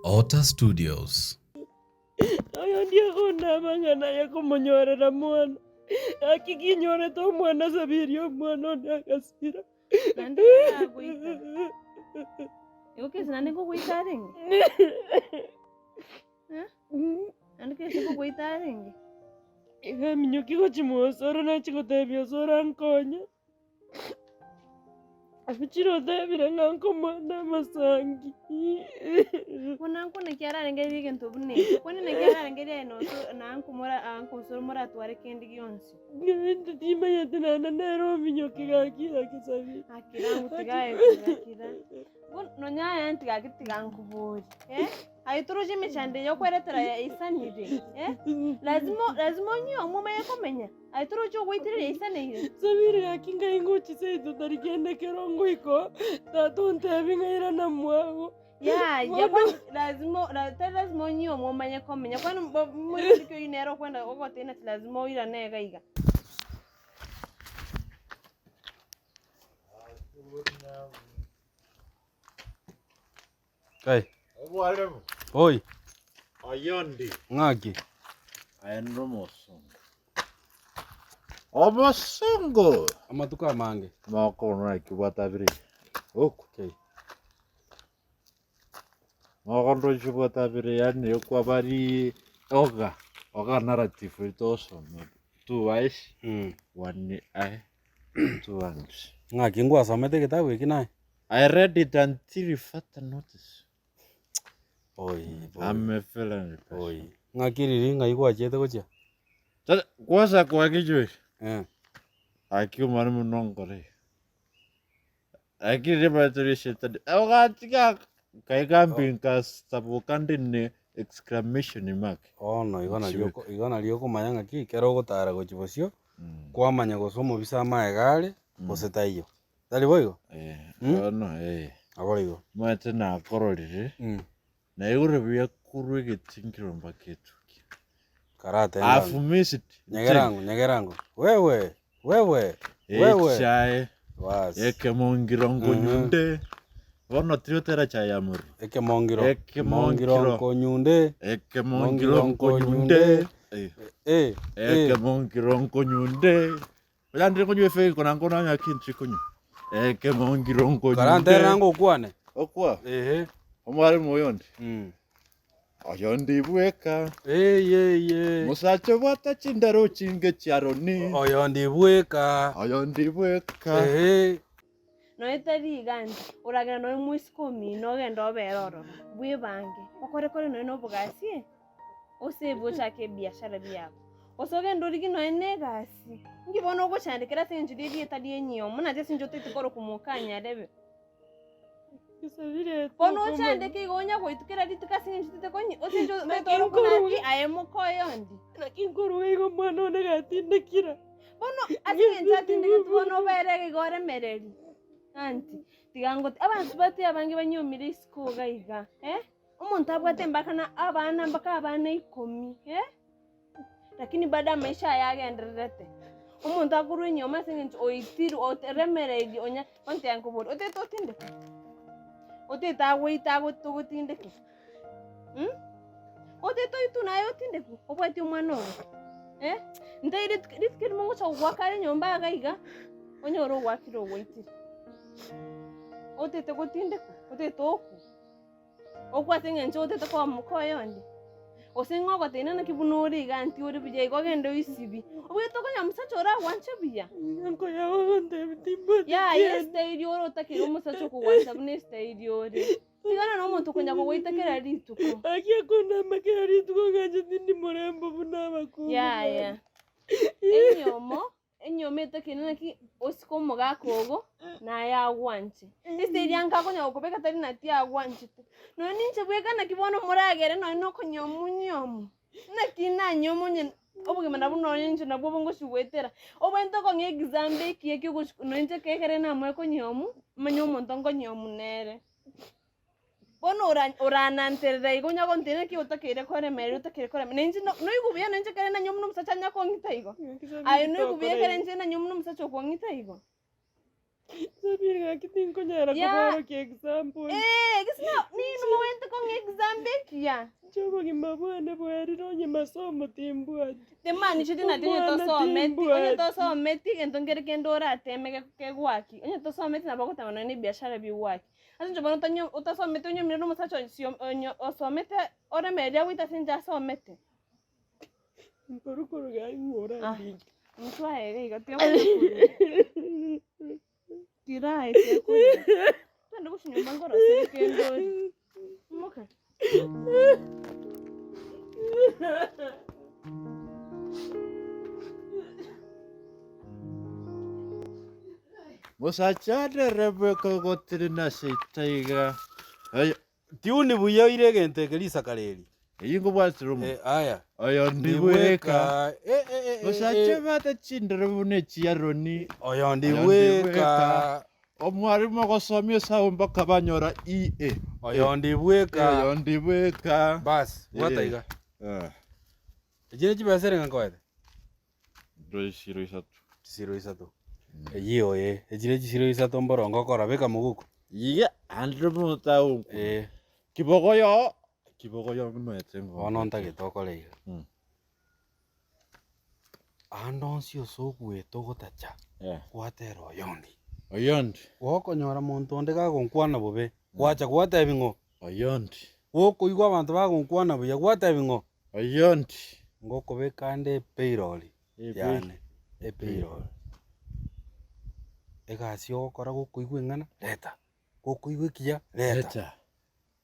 Otter Studios. Oyondi akondama ng'a naye komonyorera mwana, gaki kinyorete omwana Sabiri omwana one agasira. Naende naragoita. Igo kese naende nkogoita arenge? Eh? Naende kese nkogoita arenge? Iga eminyoki gochia mwa Osoro nachia gotebia Osoro ankonye. Ochire otebire ng'a nkomwana amasangi. Buna nko naki ararengererie egento buna ekio, kwani naki ararengererie aye noso na nko mora anko osoro moratware kende gionsi. Inche timanyeti naende nere ominyoki gaki gaki Sabiri. Akira ango tiga aye kira kira. Bono nonya aye ntiga gaki tiga nkoborie eh, aye toroche emechando eye okweretera yaisanire eh, lazima lazima onywe omanye komenya. Aye toroche ogoitereria aisaneire. Sabiri gaki ngai ngochi seito tari kende kero ngoika tata ontebi ng'a irana mwago. Yaya kwani lazima la- tari lazima onyiomwe omanye komenya kwani mo- moiseke oyio nere okwenda ogotebia ati lazima oirane iga iga. Kai. Obwaremu. Oi. Oyondi. Ng'aki. Aye nere omosongo. Omosongo! Amatuko amange. Mokono naki bwatabire. Oku. Okay. Mokono naki bwatabire yaani okwabari oga oga narrative tosome two eyes Mm. one eye two hands. Ng'aki ngwasomete egetabu eki naye? I read it until further notice. Oi, oi, I'm a felony person. oi. Ng'aki riri ng'ai gwachiete gochia? Sasa kwanza kwa kichwa Eh. aki omwana muno nkore. Lakini ribato shetani. Ogatiga kaikambi nkasaboka ndi ne exclamation mark. Bono igo nario oko- igo nario okomanya ng'aki ekero ogotara gochia bosio, kwamanya gose omobisa amaega are, gose taiyo. Tari boigo? Eh, Mm. bono eh. Nabo igo. Omanyete nakororire, Mm. naigure buya korwa egetingiro mpaka etukia. Karate I've missed. Nyegerango, nyegerango. Wewe, wewe, wewe. Echae, Bas. ekemongiro nkonyunde. Bono tiri otera echae ya morero. Ekemongiro. Ekemongiro. Mongiro nkonyunde. Ekemongiro Mongiro nkonyunde. nkonyunde. Eh, Eh, eh. Ekemongiro nkonyunde. Onya ndire konywa efegi na nkono anya ki ntiri konywa. Ekemongiro nkonyunde. Karanterera ngokwane. Okwa. Ehe. Omwalimu oyo onde. Mm. Oyo ndi bweka. Eye eye. Mosacha obwate chindero chinge chiaroni. Oyo ndi bweka. Oyo ndi bweka. Ehe. Nonya tari iga inche, oragenda nonya moiseke omino ogende obere ororo, bwebange, okore kore nonya na obogasi eh, osave ochake ebiashara biago. Gose ogende origie nonya na egasi, inki bono ogochandekera ase eng'encho riria erieta ri'enyiomwa nache ase eng'encho otaete korokwa mokanyarebe. Bono ochandeke igo onya goitwa kera rituko ase eng'encho otaete konyi ase eng'encho otaete korokwa naki aye mokoyondi. Naki nkorwa igo omwana one gatindekire. Bono ase eng'encho atindegete bono obere iga igo oremereri, aunty, tiga ngote abanto bate abange banyiomire isiko iga iga eh, omonto abwate mpaka na abana mpaka abana ikomi eh, lakini bado amaisha aye agendererete. Omonto akorwa enyiomo ase eng'encho oitirwe oremereirie onya bono tiga nkoborie, otagete otindeke? Otagete agoite agote ogotindeke mh? Otagete oitwe naye otindekwe obwati omwana ogo eh? Ntai rituko rituko erimo ngocha gogoaka are nyomba iga iga, onyore ogoakire ogoitire. Otagete gotindekwa, otagete okwe, okwe ase eng'encho otagete koba moka oyonde, gose ng'a ogotenena naki buna ore iga aunty ore buya iga ogende oisibie, obwenerete okonyora omosacha oragwanche buya. Nkoyaba ogontebia timbwati Yaya kianda. esitairi ore otakeire omosacha okogwancha buna esitairi ore. Tigana nomonto okonya kogoita kera rituko. Gaki akondama kera rituko ng'a inche tindi morembo buna abakungu Yaya. Enyomo, enyomo etakeire naki osike omogaka ogo, naye agwanche. Ase eria nka akonya gokobeka tari nati agwanchete. Nonya ninche bweka naki bono moragere nonya na okonyomwa onyomo. Naki nanyomwa onye obogima nabwo nonya inche nabwo obo ngochi goetera. Obwenerete okong'a example ekiya kia ogochi nonya inche ekere namoe konyomwa, manye omonto nkonyomwa nere. Bono ora orananterera igo onya gontebia naki otakeire koremereria otakeire koremereria, na inche no noigwe buya na inche ekere nanyomwa na omosacha anya kong'ita igo? Aye noigwe buya ekere inche nanyomwa na omosacha okong'ita igo? Sabiri gaki tinkonyara Ya. koborokia example. Eh, gese na nini mogwente kong'a example ekiya. Inche obogima bwane bwerire onye masomo timbwati. Timanicheti nati onye Omwana tosometi, onye timbwati. tosometi egento nkere kende orateme ge- kegwaki. Onye tosometi nabo ogoteba nonye na ebiashara bigwaki. Ase inche bono otanyo otasometi onyomire na omosacha osio onyo osomete oremereria agoite ase inche asomete. Nkorokoro gaki ng'o orandike. Motwe aye iga iga tiga konya Tira aye tiga konya. Twende gochia nyomba nkorosere kende orie. Imoka. Mosacha nere gotenena ase etaiga. Oyo Tiuni buya oire egento eke risakara eri. Eyio nkobwatire omonwa. Eh, aya. Oyo ndi bweka. Eh, eh, eh, eh, Mosacha eh. bate chindero buna echiaroni. Oyo ndi Oyo ndi bweka. bweka. Omwarimu ogosomia esabu mpaka banyora EA. Oyo ndi bweka. Oyo ndi bweka. Bas, bwata Eh. iga. Eh. Echi ne chibesa erenga nkoete? Chisiro isato. Chisiro isato. Eyio oye, echi ne chisiro isato mboronge okora, beka moguko. Iga ande motaonku. Eh. Kibogoyo, kibogoyo noete ngo. Bono ntagete okore iga. Mm. Ande onsi ase ogoeta ogotacha, Eh. gwatera oyondi. Oyondi. Gokonyora monto onde gagonkwana bobe, gwacha gwatebi ng'o? Oyondi. Gokoigwa abanto bagonkwana buya, gwatebi ng'o? Oyondi. Ngokobeka ande epayroll yane, epayroll. Egasi ogokora gokoigwa eng'ana, reta, gokoigwa ekiya, reta. Leta.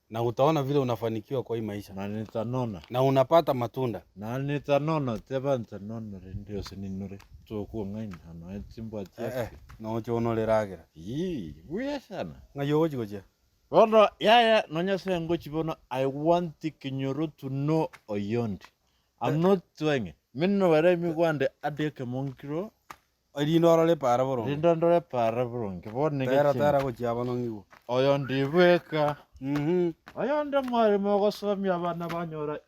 Na utaona vile unafanikiwa kwa hii maisha. Na nitanona. Na unapata matunda. Na nitanona teba ntanona rende ose ninore tokong'aina noe chimbwa Eh, eh, chiafe. noche onoreragera. Yii, buya sana. Ng'ai ogochi gochia? Bono yaya nonya ase ngochi bono I want ekenyoro to know Oyondi. I'm not doing it. Mino were emigwande ade ekemonkiro Erinde orore epaara boronge. rinde ndore epaara boronge bono Tera egecheni. tera gochia bono ng'igwe. Oyondi bweka. Mhm. Oyondi omwarimu ogosomia abana banyora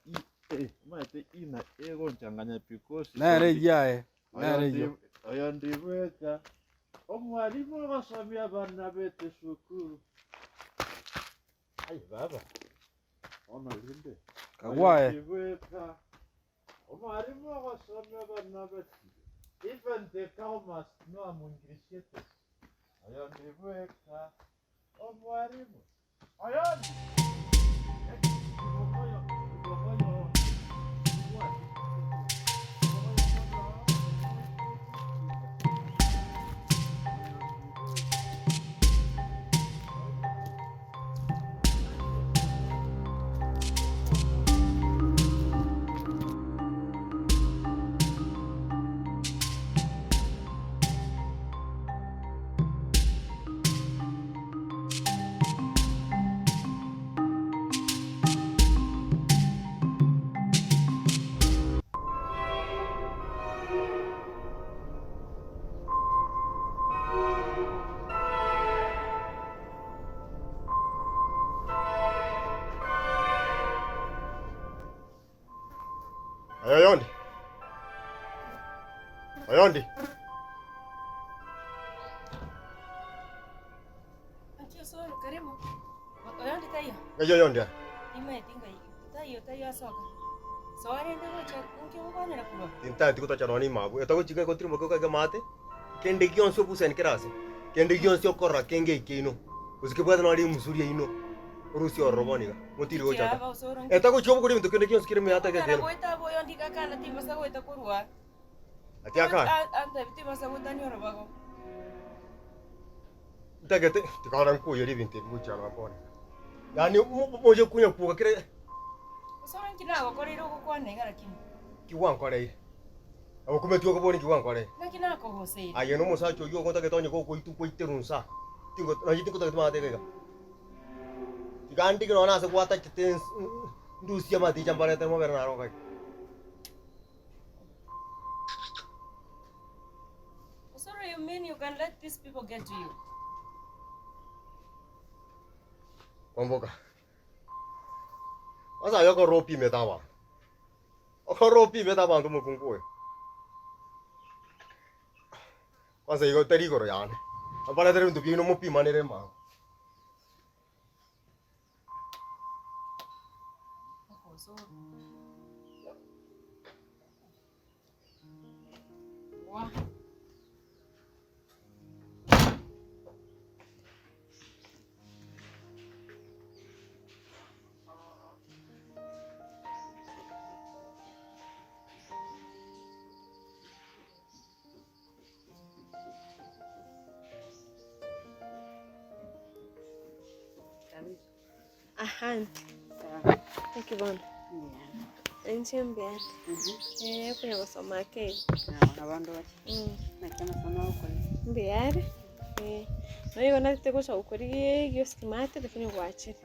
E A. Omanyete E na A egonchanganya because Nere eyio aye. Nere Oyondi eyio. oyondi bweka. Omwalimu ogosomia abana bete esukuru. Ai baba, bono rende. Kagwaye. Oyondi bweka. Omwalimu ogosomia abana bete. Even the cow must know I'm Englishete. Oyondi bweka. Omwalimu. Oyondi. Kibogoyo, kibogoyo. Aye oyondi. Oyondi. Naki osoro, karibu. Oyondi taiyo? Ng'ai oyondi aya? Nimaeti ngai taiyo taiyo asoka. Soa rende gocha nki ogokwanera korwa? Tintageti gotocha nonya nimabu. Etogochika egotirimboka okage amate, kende gionsi obusani kere ase, kende gionsi okorora kenge ekeino, gose kebwate nonya rimusu riaino, orusie ororo bono iga, motiri gocha Kiaba aka. osoro nki? Etagochia obokori ebinto kende gionsi kere emeate Okana egekeino. goeta abwo oyondi iga akana timasa goeta korwa. Ati akana. Antebi timasa goetania orobago. Ntagete tikara nkoyeria ebinto ebi gochia aro bono iga. Yaani moche konya kwoga kere. Osoro nki nagokoreire ogokwana iga lakini? Ki gwankoreire? Okumeti okobori nki gwankoreire? Naki nakogoseire? Aye na omosacha oyio ogontagete onye gokoitwa kwaiterwa nsa. Tingo nonye tingotageti maate iga iga. Tiga ndige nonya nase gwatachete ens ndusie amaticha mbarete mobere naro iga iga. Osoro you mean you can let these people get to you? Kwamboka. Sasa aye okore opimete abanto. Okore opimete abanto omokungu oyo. Kwanza igo tari igoro yane. Mbaretere ebinto biaino mopimanere emango. Ahante. Naki bono? Inche mbuya ande. Eh, konya gosoma ake iga. Mbuya are, eh. Nabo igo natete gocha gokorigia erio sikimate lakini gwachire.